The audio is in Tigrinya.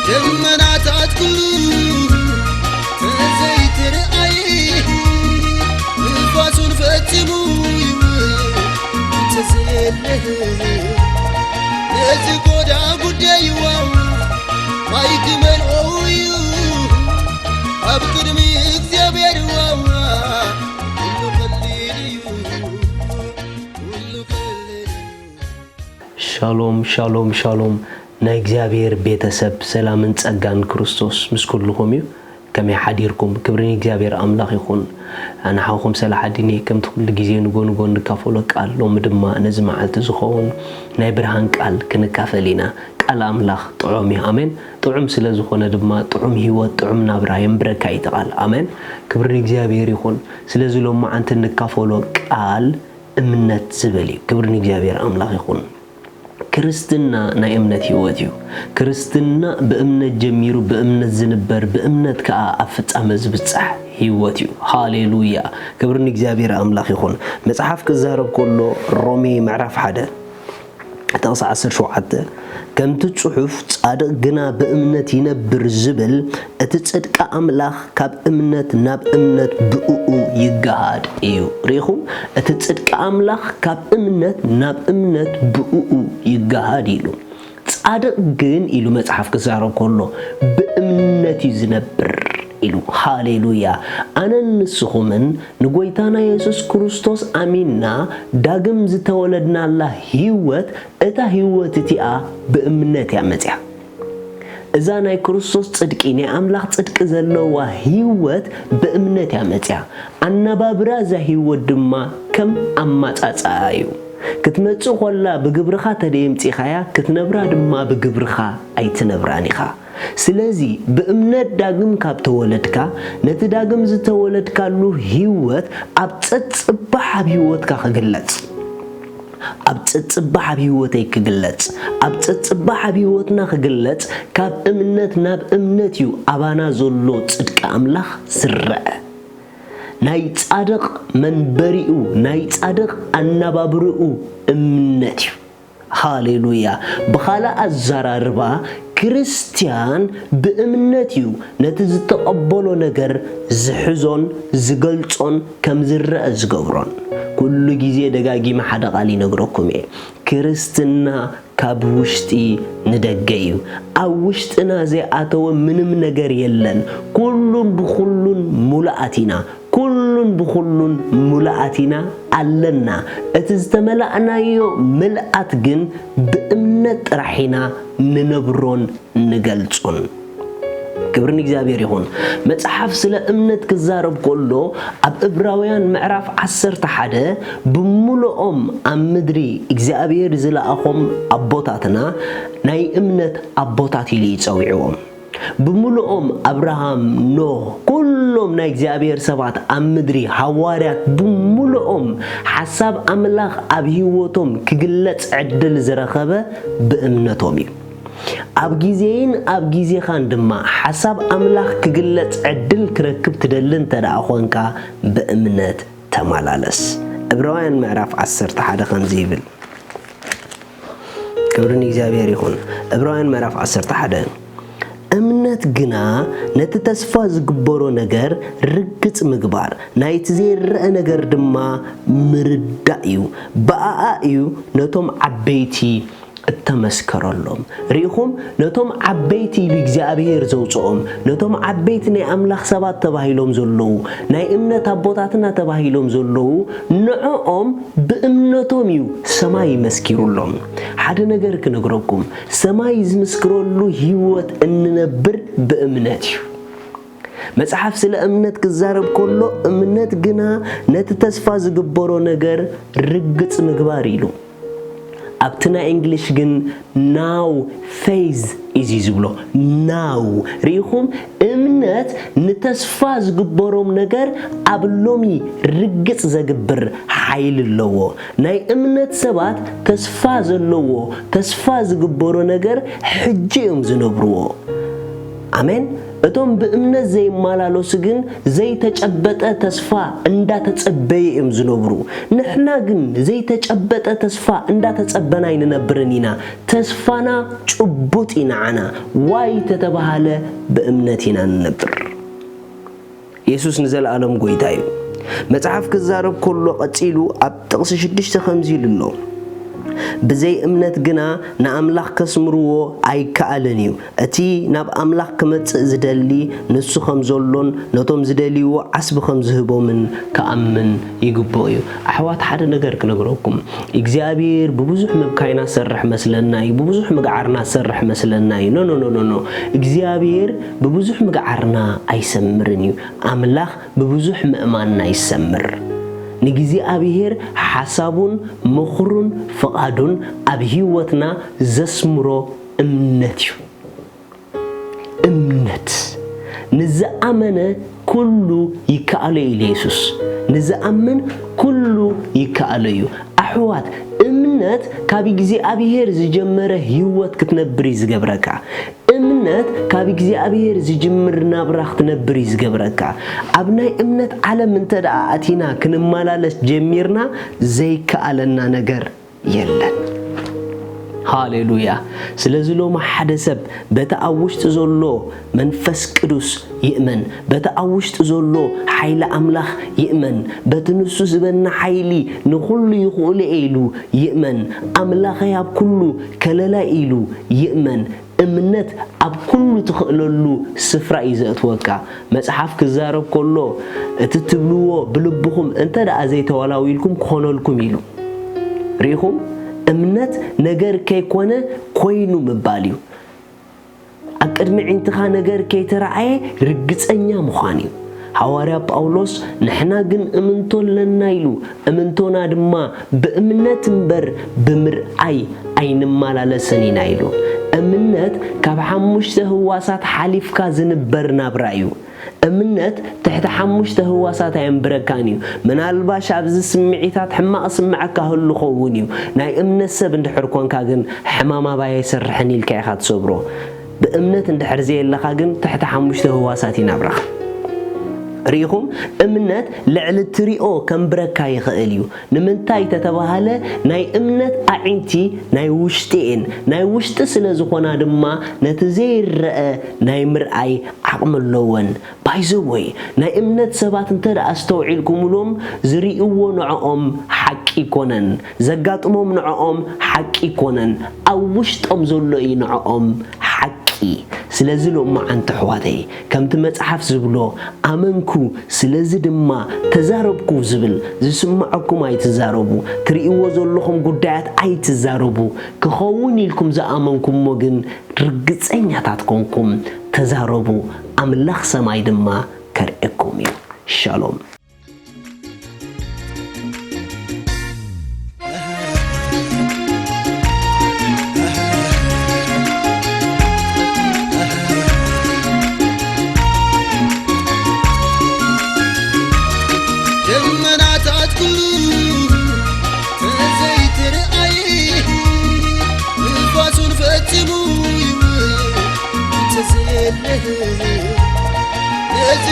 ደመናታት ኩሉ ተዘይትርኣይ፣ ንፋሱን ፈጺሙ ይውል እንተዘየለ፣ ነዚ ጎዳ ጉዳይዋ ማይ ክመልኦ እዩ ኣብ ቅድሚ እግዚኣብሔር ዋዋ። ኩሉ ቀሊል እዩ፣ ኩሉ ቀሊል እዩ። ሻሎም፣ ሻሎም፣ ሻሎም። ናይ እግዚኣብሔር ቤተሰብ፣ ሰላምን ጸጋን ክርስቶስ ምስ ኩልኹም እዩ። ከመይ ሓዲርኩም? ክብሪ ንእግዚኣብሔር ኣምላኽ ይኹን። ኣነ ሓውኹም ሰላሓዲን እየ። ከምቲ ኩሉ ግዜ ንጎ ንጎ እንካፈሎ ቃል፣ ሎሚ ድማ ነዚ መዓልቲ ዝኸውን ናይ ብርሃን ቃል ክንካፈል ኢና። ቃል ኣምላኽ ጥዑም እዩ። ኣሜን። ጥዑም ስለ ዝኾነ ድማ ጥዑም ህይወት፣ ጥዑም ናብራ የንብረካ እዩ እቲ ቃል። ኣሜን። ክብሪ ንእግዚኣብሔር ይኹን። ስለዚ ሎማዓንቲ እንካፈሎ ቃል እምነት ዝብል እዩ። ክብሪ ንእግዚኣብሔር ኣምላኽ ይኹን። ክርስትና ናይ እምነት ህይወት እዩ። ክርስትና ብእምነት ጀሚሩ፣ ብእምነት ዝንበር፣ ብእምነት ከኣ ኣብ ፍጻመ ዝብጻሕ ህይወት እዩ። ሃሌሉያ! ክብሪ ንእግዚኣብሔር ኣምላኽ ይኹን። መጽሓፍ ክዛረብ ከሎ፣ ሮሜ ምዕራፍ ሓደ፣ ጥቕሲ ዓሰርተ ሸውዓተ፣ ከምቲ ጽሑፍ፣ "ጻድቕ ግና ብእምነት ይነብር" ዝብል፣ እቲ ጽድቂ ኣምላኽ ካብ እምነት ናብ እምነት ብእኡ ይገሃድ እዩ። ርኢኹም? እቲ ጽድቂ ኣምላኽ ካብ እምነት ናብ እምነት ብእኡ ይገሃድ ኢሉ። ጻድቕ ግን ኢሉ መጽሓፍ ክዛረብ ከሎ ብእምነት እዩ ዝነብር ኢሉ። ሃሌሉያ! ኣነን ንስኹምን ንጎይታና የሱስ ክርስቶስ ኣሚንና ዳግም ዝተወለድናላ ህይወት፣ እታ ህይወት እቲኣ ብእምነት እያ መጽያ። እዛ ናይ ክርስቶስ ጽድቂ፣ ናይ ኣምላኽ ጽድቂ ዘለዋ ህይወት ብእምነት እያ መጽያ። ኣነባብራ እዛ ህይወት ድማ ከም ኣማጻጽኣ እዩ። ክትመጽእ ኾላ ብግብርኻ ተደየምጺኻያ፣ ክትነብራ ድማ ብግብርኻ ኣይትነብራን ኢኻ። ስለዚ ብእምነት ዳግም ካብ ተወለድካ፣ ነቲ ዳግም ዝተወለድካሉ ህይወት ኣብ ጸጽባሕ ኣብ ህይወትካ ክግለጽ። ኣብ ጸጽባሕ ኣብ ህይወተይ ክግለጽ፣ ኣብ ጸጽባሕ ኣብ ህይወትና ክግለጽ፣ ካብ እምነት ናብ እምነት እዩ ኣባና ዘሎ ጽድቂ ኣምላኽ ዝረአ። ናይ ጻድቕ መንበሪኡ፣ ናይ ጻድቕ ኣነባብርኡ እምነት እዩ። ሃሌሉያ! ብኻልእ ኣዘራርባ፣ ክርስትያን ብእምነት እዩ ነቲ ዝተቐበሎ ነገር ዝሕዞን ዝገልጾን ከም ዝረአ ዝገብሮን። ኩሉ ግዜ ደጋጊመ ሓደ ቃል ይነግረኩም እየ። ክርስትና ካብ ውሽጢ ንደገ እዩ። ኣብ ውሽጥና ዘይኣተወ ምንም ነገር የለን። ኩሉን ብኹሉን ሙሉኣት ኢና። ኩሉን ብኹሉን ሙሉኣት ኢና ኣለና። እቲ ዝተመላእናዮ ምልኣት ግን ብእምነት ጥራሕ ኢና ንነብሮን ንገልጾን። ክብሪ ንእግዚኣብሔር ይኹን። መጽሓፍ ስለ እምነት ክዛረብ ከሎ፣ ኣብ ዕብራውያን ምዕራፍ ዓሰርተ ሓደ፣ "ብምሉኦም ኣብ ምድሪ እግዚኣብሔር ዝለኣኾም ኣቦታትና ናይ እምነት ኣቦታት" ኢሉ እዩ ጸዊዕዎም። ብምሉኦም፣ ኣብርሃም፣ ኖህ፣ ኩሎም ናይ እግዚኣብሔር ሰባት ኣብ ምድሪ፣ ሃዋርያት ብምሉኦም፣ ሓሳብ ኣምላኽ ኣብ ህይወቶም ክግለጽ ዕድል ዝረኸበ ብእምነቶም እዩ። ኣብ ግዜይን ኣብ ግዜኻን ድማ ሓሳብ ኣምላኽ ክግለጽ ዕድል ክረክብ ትደሊ እንተ ደኣ ኾንካ፣ ብእምነት ተመላለስ። ዕብራውያን ምዕራፍ ዓሰርተ ሓደ ከምዚ ይብል። ክብሪ ንእግዚኣብሔር ይኹን። ዕብራውያን ምዕራፍ ዓሰርተ ሓደ፣ "እምነት ግና ነቲ ተስፋ ዝግበሮ ነገር ርግጽ ምግባር፣ ናይቲ ዘይረኣ ነገር ድማ ምርዳእ እዩ። ብኣኣ እዩ ነቶም ዓበይቲ እተመስከረሎም።" ርኢኹም? ነቶም ዓበይቲ ኢሉ እግዚኣብሔር ዘውፅኦም፣ ነቶም ዓበይቲ ናይ ኣምላኽ ሰባት ተባሂሎም ዘለዉ፣ ናይ እምነት ኣቦታትና ተባሂሎም ዘለዉ፣ ንዕኦም ብእምነቶም እዩ ሰማይ መስኪሩሎም። ሓደ ነገር ክነግረኩም፣ ሰማይ ዝምስክረሉ ህይወት እንነብር ብእምነት እዩ። መጽሓፍ ስለ እምነት ክዛረብ ከሎ፣ "እምነት ግና ነቲ ተስፋ ዝግበሮ ነገር ርግጽ ምግባር" ኢሉ። ኣብቲ ናይ እንግሊሽ ግን "ናው ፌዝ" እዩ ዝብሎ። ናው። ርኢኹም? እምነት እምነት ንተስፋ ዝግበሮም ነገር ኣብ ሎሚ ርግጽ ዘግብር ሓይሊ ኣለዎ። ናይ እምነት ሰባት ተስፋ ዘለዎ፣ ተስፋ ዝግበሮ ነገር ሕጂ እዮም ዝነብርዎ። ኣሜን። እቶም ብእምነት ዘይመላለሱ ግን ዘይተጨበጠ ተስፋ እንዳተጸበዩ እዮም ዝነብሩ። ንሕና ግን ዘይተጨበጠ ተስፋ እንዳተጸበና ኣይንነብርን ኢና። ተስፋና ጭቡጥ እዩ ንዓና። ዋይ ተተባሃለ ብእምነት ኢና ንነብር። የሱስ ንዘለኣለም ጎይታ እዩ። መጽሓፍ ክዛረብ ከሎ ቀጺሉ ኣብ ጥቕሲ ሽዱሽተ ከምዚ ኢሉ ኣሎ፣ "ብዘይ እምነት ግና ንኣምላኽ ከስምርዎ ኣይከኣልን እዩ። እቲ ናብ ኣምላኽ ክመጽእ ዝደሊ ንሱ ከም ዘሎን ነቶም ዝደልይዎ ዓስቢ ከም ዝህቦምን ክኣምን ይግብኦ እዩ።" ኣሕዋት፣ ሓደ ነገር ክነግረኩም፣ እግዚኣብሔር ብብዙሕ ምብካይና ዝሰርሕ መስለና እዩ፣ ብብዙሕ ምግዓርና ዝሰርሕ መስለና እዩ። ኖ፣ ኖ፣ ኖ፣ ኖ፣ ኖ። እግዚኣብሔር ብብዙሕ ምግዓርና ኣይሰምርን እዩ። ኣምላኽ ብብዙሕ ምእማንና ይሰምር። ንእግዚኣብሔር ሓሳቡን ምኽሩን ፍቓዱን ኣብ ህይወትና ዘስምሮ እምነት እዩ። እምነት። "ንዝኣመነ ኩሉ ይከኣሎ" ኢሉ የሱስ። ንዝኣምን ኩሉ ይከኣሎ እዩ። ኣሕዋት፣ እምነት ካብ እግዚኣብሔር ዝጀመረ ህይወት ክትነብር እዩ ዝገብረካ። እምነት ካብ እግዚኣብሔር ዝጅምር ናብራ ክትነብር እዩ ዝገብረካ። ኣብ ናይ እምነት ዓለም እንተ ደኣ ኣቲና ክንመላለስ ጀሚርና ዘይከኣለና ነገር የለን። ሃሌሉያ። ስለዚ ሎሚ ሓደ ሰብ በቲ ኣብ ውሽጢ ዘሎ መንፈስ ቅዱስ ይእመን፣ በቲ ኣብ ውሽጢ ዘሎ ሓይሊ ኣምላኽ ይእመን፣ በቲ ንሱ ዝበና ሓይሊ ንኹሉ ይኽእሎ እየ ኢሉ ይእመን፣ ኣምላኸይ ኣብ ኩሉ ከለላይ ኢሉ ይእመን። እምነት ኣብ ኩሉ ትኽእለሉ ስፍራ እዩ ዘእትወካ። መጽሓፍ ክዛረብ ከሎ፣ "እቲ ትብልዎ ብልብኹም እንተ ደኣ ዘይተዋላዊልኩም ክኾነልኩም" ኢሉ። ርኢኹም? እምነት ነገር ከይኮነ ኮይኑ ምባል እዩ። ኣብ ቅድሚ ዒንትኻ ነገር ከይተረኣየ ርግጸኛ ምዃን እዩ። ሃዋርያ ጳውሎስ፣ "ንሕና ግን እምንቶ ኣለና" ኢሉ፣ "እምንቶና ድማ ብእምነት እምበር ብምርኣይ ኣይንመላለስን ኢና" ኢሉ። እምነት ካብ ሓሙሽተ ህዋሳት ሓሊፍካ ዝንበር ናብራ እዩ። እምነት ትሕቲ ሓሙሽተ ህዋሳት ኣየንብረካን እዩ። ምናልባሽ ኣብዚ ስምዒታት ሕማቕ ስምዐካ ህሉ ኸውን እዩ። ናይ እምነት ሰብ እንድሕር ኮንካ ግን ሕማም ኣባይ ኣይሰርሕን ኢልካ ኢኻ ትሰብሮ። ብእምነት እንድሕር ዘየለኻ ግን ትሕቲ ሓሙሽተ ህዋሳት እዩ ናብራኻ። ርኢኹም? እምነት ልዕሊ ትሪኦ ከንብረካ ይኽእል እዩ። ንምንታይ ተተባሃለ፣ ናይ እምነት ኣዒንቲ ናይ ውሽጢ እየን። ናይ ውሽጢ ስለ ዝኾና ድማ ነቲ ዘይረአ ናይ ምርኣይ ዓቕሚ ኣለወን። ባይዘወይ፣ ናይ እምነት ሰባት እንተ ደኣ ኣስተውዒልኩምሎም፣ ዝርእይዎ ንዕኦም ሓቂ ይኮነን፣ ዘጋጥሞም ንዕኦም ሓቂ ይኮነን፣ ኣብ ውሽጦም ዘሎ እዩ ንዕኦም ሓቂ። ስለዚ ሎማዓንቲ ኣሕዋተይ፣ ከምቲ መጽሓፍ ዝብሎ፣ "ኣመንኩ፣ ስለዚ ድማ ተዛረብኩ" ዝብል፣ ዝስምዐኩም ኣይትዛረቡ፣ ትርእይዎ ዘለኹም ጉዳያት ኣይትዛረቡ። ክኸውን ኢልኩም ዝኣመንኩሞ ግን ርግጸኛታት ኮንኩም ተዛረቡ፣ ኣምላኽ ሰማይ ድማ ከርእየኩም እዩ። ሻሎም። ደመናታት ኩሉ ተዘይትርኣይ፣ ንፋሱን ፈጺሙ ይውል እንተዘየለ፣ ነዚ